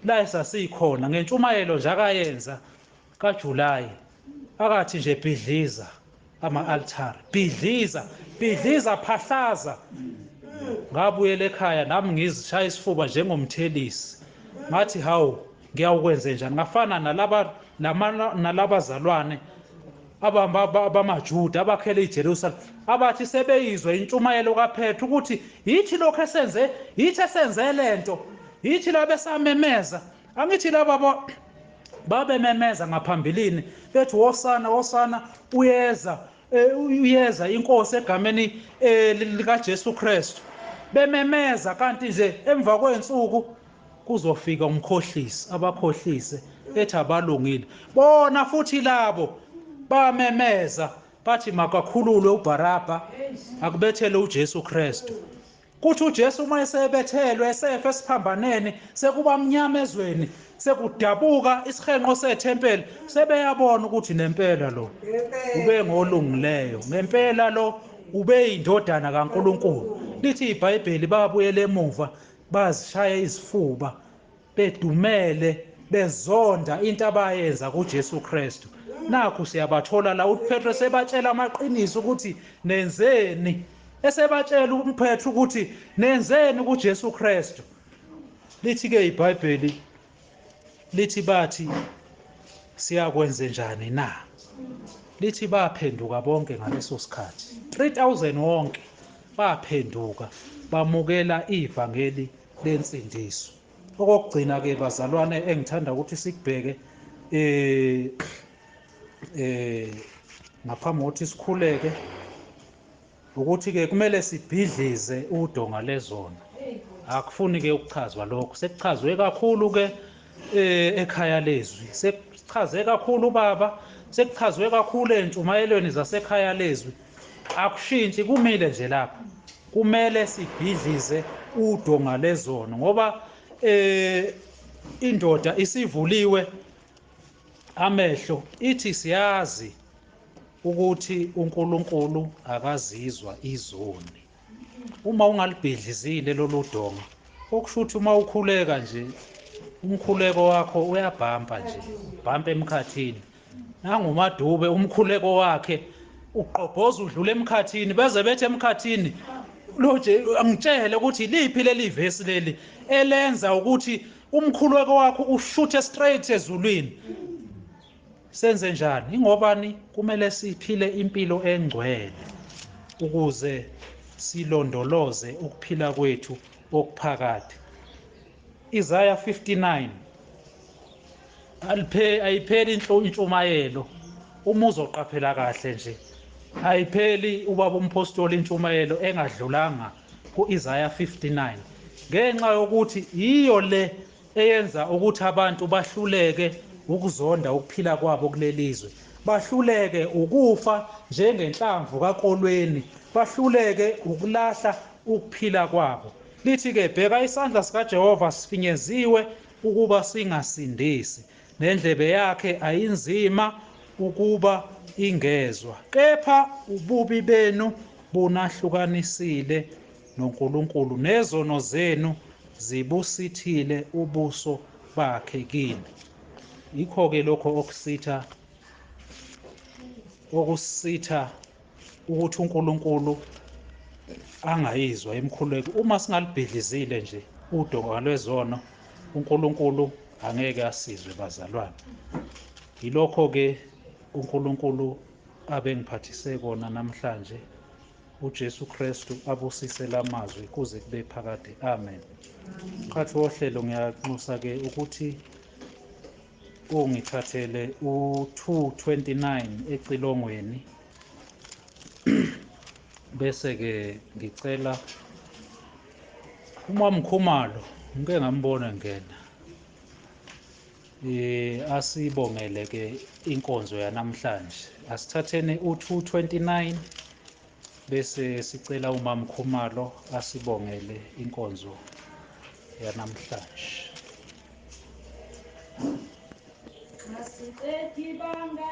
la esasikhona ngentshumayelo nje akayenza kaJuly, akathi nje bhidliza ama-altare, bhidliza bhidliza, phahlaza. Ngabuyela ekhaya nami ngizishaya isifuba njengomthelisi, ngathi hawu, ngiyawukwenze njani? Ngafana nalaba nalabazalwane abamaJuda abakhele iJerusalem, abathi sebeyizwe intshumayelo kaPetru ukuthi yithi lokho esenze, yithi esenze lento, yithi labesamemeza. Angithi laba babememeza ngaphambilini bethi wosana wosana, uyeza uyeza inkosi egameni likaJesu Kristu. Bememeza, kanti nje emva kwensuku kuzofika umkhohlisi, abakhohlise ethi abalungile. Bona futhi labo bamemeza bathi makakhululwe uBaraba, akubethele uJesu Kristu. Kuthi uJesu uma esebethelwe esefe esiphambaneni, sekuba mnyama ezweni, sekudabuka isihenqo sethempeli, sebeyabona ukuthi nempela lo ube ngolungileyo, ngempela lo ube indodana kaNkuluNkulu. Lithi iBhayibheli babuyele emuva bazishaya izifuba bedumele bezonda into abayenza kuJesu Kristu. Nakhu siyabathola la uPetru sebatshela amaqiniso ukuthi nenzeni, esebatshela uPetru ukuthi nenzeni kuJesu Kristu. Lithi ke iBhayibheli lithi bathi siyakwenze njani na? Lithi baphenduka bonke ngaleso sikhathi, 3000 wonke baphenduka bamukela ivangeli lensindiso. Okokugcina ke bazalwane engithanda ukuthi sikubheke ngaphambi kokuthi sikhuleke, ukuthi ke kumele sibhidlize udonga lezono. Akufuni ke ukuchazwa lokho, sekuchazwe kakhulu ke ekhaya lezwi, sekuchaze kakhulu baba, sekuchazwe kakhulu entshumayelweni zasekhaya lezwi. Akushintshi, kumile nje lapha. Kumele sibhidlize udonga lezono ngoba indoda isivuliwe amehlo, ithi siyazi ukuthi uNkulunkulu akazizwa izoni. Uma ungalibhidlizile lolu donga, okusho ukuthi uma ukhuleka nje umkhuleko wakho uyabhampa nje, ubhampa emkhathini. NanguMadube umkhuleko wakhe uqobhoza udlula emkhathini, beze bethe emkhathini lo nje angitshele ukuthi liphi leli vesi leli elenza ukuthi umkhuleko wakho ushuthe straight ezulwini. Senze njani? Ingobani kumele siphile impilo engcwele ukuze silondoloze ukuphila kwethu okuphakade. Isaiah 59 ayipheli intshumayelo, uma uzoqaphela kahle nje ayipheli ubaba umpostoli intshumayelo engadlulanga ku-Isaiah 59, ngenxa yokuthi yiyo le eyenza ukuthi abantu bahluleke ukuzonda ukuphila kwabo kulelizwe, bahluleke ukufa njengenhlamvu kakolweni, bahluleke ukulahla ukuphila kwabo. Lithi ke bheka isandla sikaJehova sifinyeziwe ukuba singasindisi, nendlebe yakhe ayinzima ukuba ingezwa, kepha ububi benu bunahlukanisile noNkulunkulu, nezono zenu zibusithile ubuso bakhe kini. Yikho ke lokho okusitha ukuthi uNkulunkulu angayizwa imikhuleko. Uma singalibhidlizile nje udonga lwezono, uNkulunkulu angeke asizwe bazalwane. Yilokho ke uNkulunkulu abengiphathise kona namhlanje. uJesu Kristu abusise lamazwi kuze kube phakade. Amen. Qhathi wohlelo, ngiyanxusa ke ukuthi ungithathele u229 ecilongweni, bese ke ngicela uMamkhumalo, ngike ngambona ngena, asibongele ke inkonzo yanamhlanje. Asithatheni u229 bese sicela uMamkhumalo asibongele inkonzo yanamhlanje. Asiqedi banga